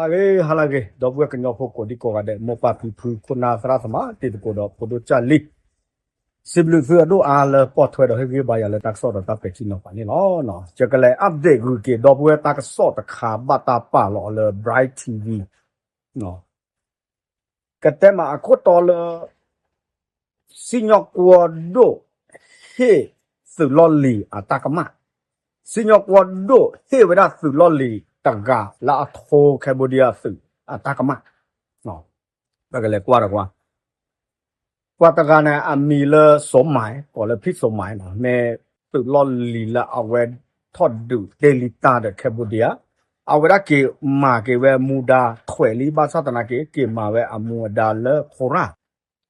ဟါလၢအဂ့ၤ ဟါလၢအဂ့ၤ ဒီပုၢ်ဝဲၢ်ကညီဖိကိးဒံကိးဂၤဒဲး မိၢ်ပၢ်ဖံဖု ခိၣ်နၢ်သရၣ်သမါ တံၤသကိးဒီးဖိဒိၣ်ကၢ်လံ, စံးဘျုးသုအဒိၣ်အါလၢပာ်ထွဲဒီးဟ့ၣ်ဂံၢ်ဘါယၤလၢတၢ်ကစီၣ်ဒီးတၢ်ပဲာ်ထံနီၤဖးန့ၣ်လီၤ. ယကလဲၤ update ဂုၤက့ၤ ဒီပုၢ်ဝဲၢ်တၢ်ကစီၣ်တခါ ဘၣ်တၢ်ပာ်လီၤအီၤလၢ Bright TV ကတဲမးအခိၣ်တီလၢ စံၣ်ညီၣ်ကွီၢ်ဒိၣ် ဟ့ၣ်သုးလီၢ်လံၤအတၢ်ကမၣ်, စံၣ်ညီၣ်ကွီၢ်ဒိၣ်ဟ့ၣ်ဝဲဒၣ်သုးလီၢ်လံၤတဂၤလၢအထိ Cambodia သုးအတၢ်ကမၣ်, ပကလဲၤကွၢ်တကွၢ် ပှၤတဂၤန့ၣ် အမံၤလၢစီၤမၢ် ကိးလၢဖံစီၤမၢ်နီၤ, မ့ၢ်သုးလီၢ်လံၤလၢအဝဲထီၣ်ဒုးတ့ၢ်လံတၢ်ဒီး Cambodia, အဝဲဒၣ်က့ၤမၤက့ၤဝဲအမူဒါထွဲးလံ ဘၣ်ဆၣ်သနာ်က့ က့ၤမၤဝဲအမူအဒါလၢ ခိရၣ်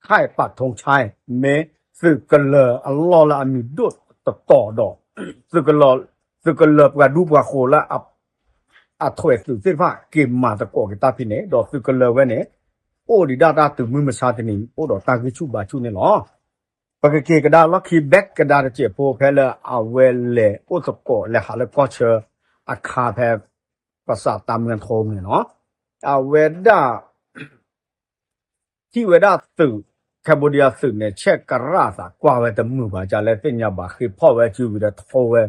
ခၢၣ်ပာ်ထူဆါ မ့ၢ်သုးကလၢၤအလီၢ်လၢအမံၤဒိၣ်တတီၤဒီး သုးကလၢၤပှၤဒူပှၤဃိၤလၢ အထွဲးသုးသ့ၣ်တဖၣ် က့ၤမၤသကိးက့ၤတၢ်ဖဲန့ၣ် ဒီးသုးကလၢၤဝဲန့ၣ် အိၣ်ဒံးဒၣ်တၢ်တုၤမုၢ်မဆါတနံၤ အိၣ်ဒီးတၢ်ဂံၢ်ဆူၣ်ဘါဆူၣ်န့ၣ်လီၤ. ပကက့ၤကဒါလီၢ်ခံ back ကဒါတစဲးဖိ ဖဲလၢအဝဲလဲၤအိၣ်သကိးလဲၤဟးလၢကီၢ်ဆၢအခါ ဖဲပစးတၢ်မၢထိန့ၣ်လီၤ. အဝဲဒၣ် ထံၣ်ဝဲဒၣ်သုး Cambodia သုးန့ၣ် ဆဲးကရၣ်သးကွၢ်ဝဲတမုာ်ဘၣ် ကလဲၤသ့ၣ်ညါဘၣ် ဃ့ဖီၣ်ဝဲစုဝံၤဒီးထိဝဲ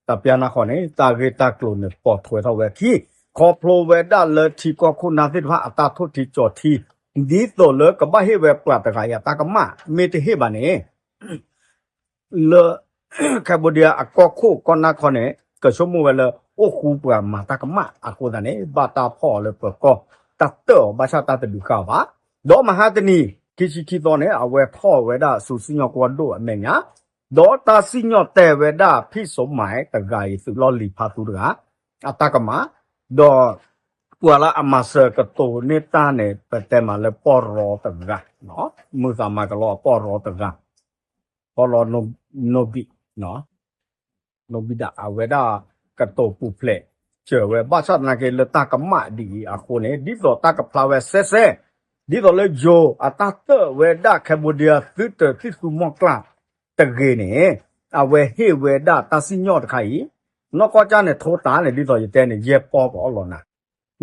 တပျၢ်နၢ်ဃီန့ၣ် တၢ်ဂ့ၢ်တၢ်ကျိၤန့ၣ် ပိာ်ထွဲထီၣ်ဝဲခံ ခီဖျိဝဲဒၣ်လၢထံကီၢ်ခိၣ်နၢ်သ့ၣ်တဖၣ်အတၢ်ထိၣ်ထံကၠီၤထံ ဒ်သိးလၢကဘၣ်ဟ့ၣ်ဝဲပှၤတဂၤအံၤအတၢ်ကမၣ် မ့ၢ်တဟ့ၣ်ဘၣ်န့ၣ် လၢ Cambodia အကီၢ်ခိၣ်ကီၢ်နၢ်ခီန့ၣ် ကဆိကမိၣ်ဝဲလၢ အိၣ်ဃူပှၤမၤတၢ်ကမၣ်အဃိသတးန့ၣ် ဘၣ်တၢ်ဖီၣ်အီၤလၢပၢၤကီၢ် တၢ်တၢၣ်အီၤဘၣ်ဆၣ်တၢ်တဒုးဃာ်အီၤဘၣ်. ဒီးမဟါတနံၤ ခံဆံခံသီန့ၣ် အဝဲထီၣ်ဝဲဒၣ်ဆူစံၣ်ညီၣ်ကွီၢ်ဒိၣ်အမဲာ်ညါ ဒီးတၢ်စံၣ်ညီၣ်တဲဝဲဒၣ်ဖံးစိးမၤတဂၤအံၤ သုးလီၢ်လံၤဖးသူတဂၤ အတၢ်ကမၣ် ဒီး ပှၤလၢအမၤစၢၤကတိၤန့ၢ်တၢ်န့ၣ် ပတဲမးလၢပီၢ်ရီတဂၤ, မုာ်သးမၤကလီအပီၢ်ရီတဂၤ, ပီၢ်ရီ နိဘံၣ်, နိဘံၣ်ဒၣ် အဝဲဒၣ်ကတိၤပူၤဖျဲးစၢၤဝဲ ဘၣ်ဆၣ်သနာ်က့လၢတၢ်ကမၣ်ဒ်အံၤအဃိန့ၣ် ဒ်သိးတၢ်ကဖျါဝဲစဲစဲ, ဒ်သိးလၢယိၤအတၢ်တၢၣ်ဝဲဒၣ် Cambodia သုတသုသူမီၢ်ကျၢ်တဂ့ၤန့ၣ် အဝဲဟ့ၣ်ဝဲဒၣ်တၢ်စံၣ်ညီၣ်တခါအံၤ, နီၢ်ကီၢ်ကၢ်န့ၣ်ထိတၢ်န့ၣ် ဒ်သိးယတဲန့ၣ် ယဲၢ်ပီၢ်ပအီၣ်လီၤနၤ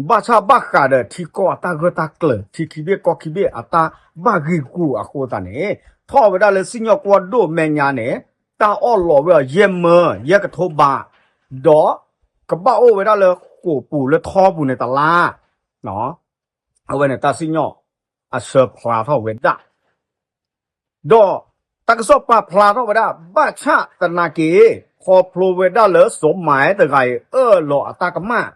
ဘၣ်ဆၣ်ဘၣ်ဃးဒီးထံကီၢ်အတၢ်ဂၢၢ်တၢ်ကျၢၤ ထံခံဘ့ၣ်ကီၢ်ခံဘ့ၣ်အတၢ်ဘၣ်ဂံာ်ဂူာ်အဃိသတးန့ၣ် ထီၣ်ဝဲဒၣ်လၢစံၣ်ညီၣ်ကွီၢ်ဒိၣ်မဲာ်ညါန့ၣ် တၢ်အီၣ်လီၤဝဲအီၤယဲၢ်မၢ ယဲၢ်ကထိဘး, ဒီးကဘၣ်အိၣ်ဝဲဒၣ်လၢဃိာ်ပူၤလၢထီပူၤန့ၣ်တလါ, အဝဲန့ၣ်တၢ်စံၣ်ညီၣ်အဆၢဖျါထီၣ်ဝဲဒၣ် ဒီးတၢ်ကစီၣ်ပာ်ဖျါထီၣ်ဝဲဒၣ် ဘၣ်ဆၣ်သနာ်က့ ခီဖျိဝဲဒၣ်လၢစီၤမၤတဂၤအံၤ အၢၣ်လီၤအတၢ်ကမၣ်,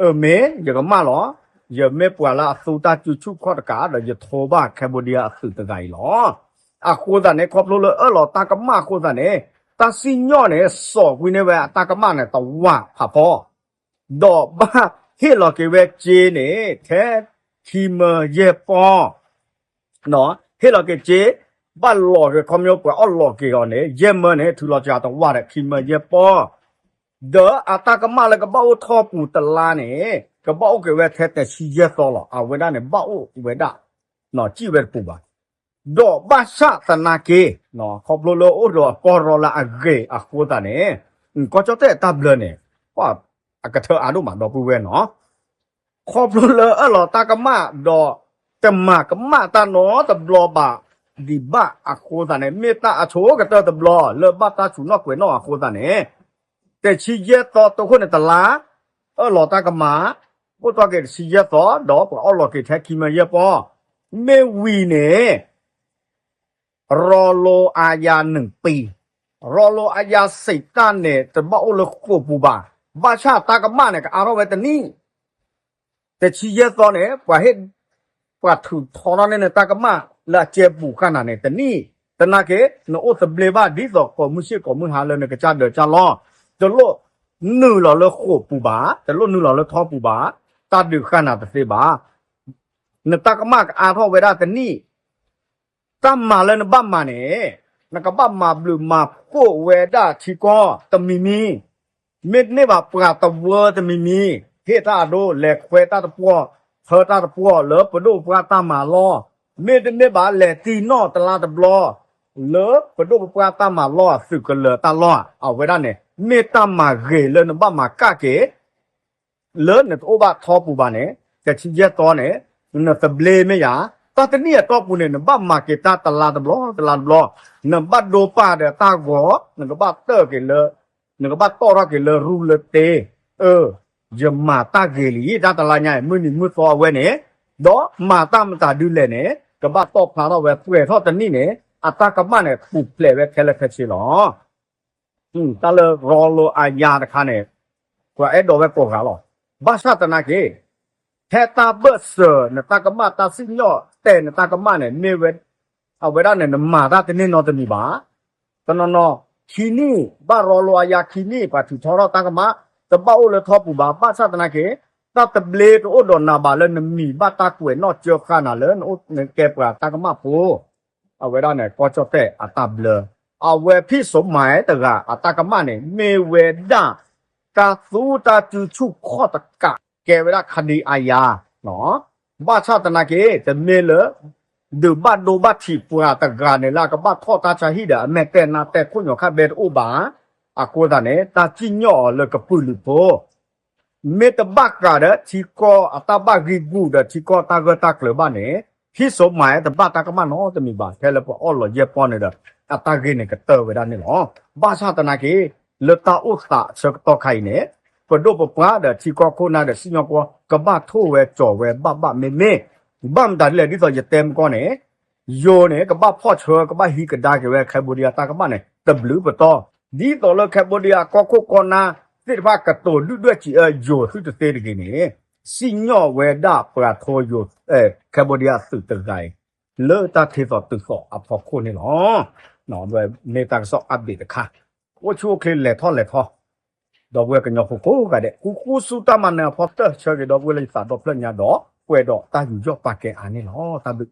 အၢ မ့ၢ်ယကမၣ်လီၤ, ယမ့ၢ်ပှၤလၢအသူတၢ်စုဆူၣ်ခီၣ်တကး ဒီးယထိဘၣ် Cambodia အသုးတဂၤအံၤလီၤ. အဃိသတးန့ၣ် ခီဖျိလၢအၢၣ်လီၤတၢ်ကမၣ်အဃိသတးန့ၣ် တၢ်စံၣ်ညီၣ်န့ၣ် စိာ်ကွံာ်န့ၢ်ဝဲအတၢ်ကမၣ်န့ၣ် တဝၢ်ဖးဖီ ဒီးဘၣ်ဟ့ၣ်လီၤက့ၤဝဲစ့န့ၣ် ထဲခံမၢယဲၢ်ပီၢ်, ဟ့ၣ်လီၤက့ၤစ့, ဘၣ်လီၤက့ၤခီဖျိပှၤအီၣ်လီၤက့ၤအီၤန့ၣ် ယဲၢ်မၢန့ၣ် ထုးလီၤစှၤတဝၢ်ဒီးခံမၢယဲၢ်ပီၢ်, ဒီးအတၢ်ကမၣ်လၢကဘၣ်အိၣ်ထီပူၤတလါန့ၣ် ကဘၣ်အိၣ်က့ၤဝဲထဲတဆံယဲၢ်သီလီၤ. အဝဲဒၣ်န့ၣ် ဘၣ်အိၣ်ဝဲဒၣ် စံၣ်ဝဲတပူၤဘၣ် ဒီးဘၣ်ဆၣ်သနာ်က့ ခီဖျိလၢအိၣ်ဒီးအပီၢ်ရီလၢအဂ့ၤအဃိသတးန့ၣ် ကီၢ်ကၠီၣ်တဲၣ်အတၢ်ဘျၢန့ၣ် ပှၤအကထၢအါဒိၣ်မးဒီပုၢ်ဝဲၢ်နီၤ, ခီဖျိလၢအၢၣ်လီၤတၢ်ကမၣ်ဒီး တမၤကမၣ်တၢ်နီတဘျီဘၣ် ဒံးဘၣ်အဃိသတးန့ၣ် မ့ၢ်တၢ်အဆိကတၢၢ်တဘျီလၢဘၣ်တၢ်ဆူးနီၣ်ကွဲးနီၣ်အဃိသတးန့ၣ် တဆံယဲၢ်သီတိခိၣ်န့ၣ်တလါ အၢၣ်လီၤတၢ်ကမၣ် အိၣ်ထီၣ်က့ၤတဆံယဲၢ်သီ ဒီးပှၤအီၣ်လီၤက့ၤထဲခံမၢယဲၢ်ပီၢ် မ့ၢ်ဝံၤန့ၣ် ရီလိအယၤနုာ်ပံၤ, ရီလိအယၤစံးတၢ်န့ၣ် တဘၣ်အိၣ်လၢဃိာ်ပူၤဘၣ်, ဘၣ်ဆၣ်တၢ်ကမၣ်န့ၣ် ကအါထီၣ်ဝဲတနံၣ် တဆံယဲၢ်သီန့ၣ် ပှၤဟ့ၣ် ပှၤထုးထီထီၣ်န့ၢ်န့ၣ် တၢ်ကမၣ်လၢအစဲဘူးဃာ်နၤန့ၣ် တနံၣ်, သနာ်က့ နအိၣ်သဘျ့ဘၣ် ဒ်သိးကိးမုၢ်ဆ့ၣ်ကိးမုၢ်ဟါလၢနကစၢ်ဒၢးကစၢ်လီၢ်, တလိၣ်နုာ်လီၤလၢဃိာ်ပူၤဘၣ်, တလိၣ်နုာ်လီၤလၢထီပူၤဘၣ်, တၢ်ဒုးဃာ်နၤတသ့ဘၣ်. နတၢ်ကမၣ်ကအါထီၣ်ဝဲဒၣ်တနံၣ် တၢ်မၤလၢနဘၣ်မၤန့ၣ် နကဘၣ်မၤဘျုးမၤဖှိၣ်ဝဲဒၣ်ထံကီၢ်တမံၤမံၤ, မ့တမ့ၢ်ဘၣ်ပှၤတဝၢတမံၤမံၤ ဟ့ၣ်တၢ်အဒိ လဲၤခွဲတၢ်တပှီၢ် ဖၢတၢ်တပှီၢ်လၢပဒိၣ်ပပှၢ်တၢ်မၤလီၢ်, မ့တမ့ၢ်ဘၣ်လဲၤတံၢ်နီၣ်တလါတဘျီ လၢပဒိၣ်ပပှၢ်တၢ်မၤလီၢ် သုးကလၢၤတၢ်လီၢ် အဝဲဒၣ်န့ၣ် မ့ၢ်တၢ်မၤဂ့ၤလၢနဘၣ်မၤကၣ်က့ၤ လၢနတအိၣ်ဘၣ်ထီပူၤဘၣ်န့ၣ် တဆံယဲၢ်သီန့ၣ် နသဘျ့မ့ၢ်ယၤ, တၢ်တနံၣ်အတီၢ်ပူၤန့ၣ် နဘၣ်မၤက့ၤတၢ်တလါတဘျီ တလါတဘျီ, နဘၣ်ဒိပာ်ဒီးတၢ်ဂီၤ, နကဘၣ်တၢၢ်က့ၤလၢ နကဘၣ်တီၣ်ထီၣ်က့ၤလၢရူလၢတ့, အၢ ယမၤတၢ်ဂ့ၤလံ တၢ်တလါညါအံၤ မုၢ်နံၤမုၢ်သီအဝဲန့ၣ်, ဒီးမၤတၢ်မတၤဒ်လဲၣ်န့ၣ် ကဘၣ်တီၣ်ဖျါထီၣ်ဝဲ ပှဲၤထီၣ်တနံၣ်န့ၣ် အတၢ်ကမၣ်န့ၣ် ပူၤဖျဲးဝဲခဲလၢာ်ခဲဆ့လီၤ. တၢ်လၢရီလိအယါတခါန့ၣ် ပှၤအဲၣ်ဒိးဝဲကိးဂၤလီၤ. ဘၣ်ဆၣ်သနာ်က့ ထဲတၢ်ဘၢၣ်စၢၤနတၢ်ကမၣ် တၢ်စံၣ်ညီၣ်တဲာ်နတၢ်ကမၣ်န့ၣ် မ့ၢ်ဝဲ အဝဲဒၣ်န့ၣ် နမၤတၢ်တန့ၢ်နီတမံၤဘၣ်. တနီၤနီၤ ခံနံၣ် ဘၣ်ရီလိအယါခံနံၣ် ပှၤထုးထီထီၣ်တၢ်ကမၣ် တဘၣ်အိၣ်လၢထီပူၤဘၣ်. ဘၣ်ဆၣ်သနာ်က့ တၢ်သဘျ့တအိၣ်ဒီးနၤဘၣ်လၢနမံၤဘၣ်တၢ်ကွဲးနီၣ်စၢဃာ်နၤလၢ နကဲပှၤတၢ်ကမၣ်ဖိ အဝဲဒၣ်န့ၣ် ကီၢ်ကၠီၣ်တဲၣ်အတၢ်ဘျၢ, အဝဲဖံးစိးမၤတဂၤအတၢ်ကမၣ်န့ၣ် မ့ၢ်ဝဲဒၣ် တၢ်သူတၢ်စုဆူၣ်ခီၣ်တကး ကဲဝဲဒၣ်ခဒံအယါ, ဘၣ်ဆၣ်သနာ်က့ တမ့ၢ်လၢ ဒုးဘၣ်ဒိဘၣ်ထံးပှၤတဂၤန့ၣ်လၢအကဘၣ်ထီၣ်တၢ်ဆါဟံၣ်ဒီး အမဲာ်တဲာ်နါတဲာ်ခိၣ်ညိးခါဘဲတအိၣ်ဘၣ်. အဃိသတးန့ၣ် တၢ်စံၣ်ညီၣ်အီၤလၢကပုာ်လုးဖိ မ့ၢ်တဘၣ်ဃးဒီးထံကီၢ်အတၢ်ဘၣ်ဂံာ်ဂူာ်ဒီးထံကီၢ်တၢ်ဂၢၢ်တၢ်ကျၢၤဘၣ်န့ၣ် ဖံးစိးမၤတဘၣ်တၢ်ကမၣ်နီတမံၤဘၣ်. ထဲလၢပအီၣ်လီၤယဲၢ်ပီၢ်န့ၣ်ဒီး အတၢ်ဂ့ၢ်န့ၣ်ကတၢၢ်ဝဲဒၣ်န့ၣ်လီၤ. ဘၣ်ဆၣ်သနာ်က့ လၢတၢ်အိၣ်သးအဆၢကတီၢ်ခါအံၤန့ၣ် ပဒိၣ်ပပှၢ်ဒီးထံကီၢ်ခိၣ်နၢ်ဒီးစံၣ်ညီၣ်ကွီၢ် ကဘၣ်ထိၣ်ဝဲကၠီၤဝဲဘၣ်ဘၣ်မ့မ့ၢ်, ဘၣ်မတၤဒ်လဲၣ် ဒ်သိးယတဲမကီၢ်န့ၣ် ယိၤန့ၣ် ကဘၣ်ဖီၣ်ဆှၢ ကဘၣ်ဟံးကဒါက့ၤဝဲ Cambodia တၢ်ကမၣ်န့ၣ် တဘျုးပတီၢ်, ဒ်သိးလၢ Cambodia ကီၢ်ခိၣ်ကီၢ်နၢ်သ့ၣ်တဖၣ်ကတိၤဒုၣ်ဒွဲၣ်စံးအၢယိၤသုတသ့တဂ့ၤန့ၣ် စံၣ်ညီၣ်ဝဲဒၣ်ပှၤထိယိၤ Cambodia သုးတဂၤအံၤ လၢတၢ်ထ့သိးတုၤသိးအဖီခိၣ်န့ၣ်လီၤ. မ့ၢ်တၢ်ကစီၣ် update တခါ, အိၣ်ဆူၣ်အိၣ်ချ့လဲၤထီၣ်လဲၤထီ ဒီပုၢ်ဝဲၢ်ကညီဖိကိးဂၤဒဲး ဃူဃူဆူတၢ်မၤနၢၤအဖီတၢၢ် ဆၢဂ့ၤဒီပုၢ်ဝဲၢ်လၢယသးဒီဖျၢၣ်ညါဒီး ပှဲၤဒီးတၢ်ယူးယီၣ်ပာ်ကဲအါန့ၣ်လီၤ. တၢ်ဘျုး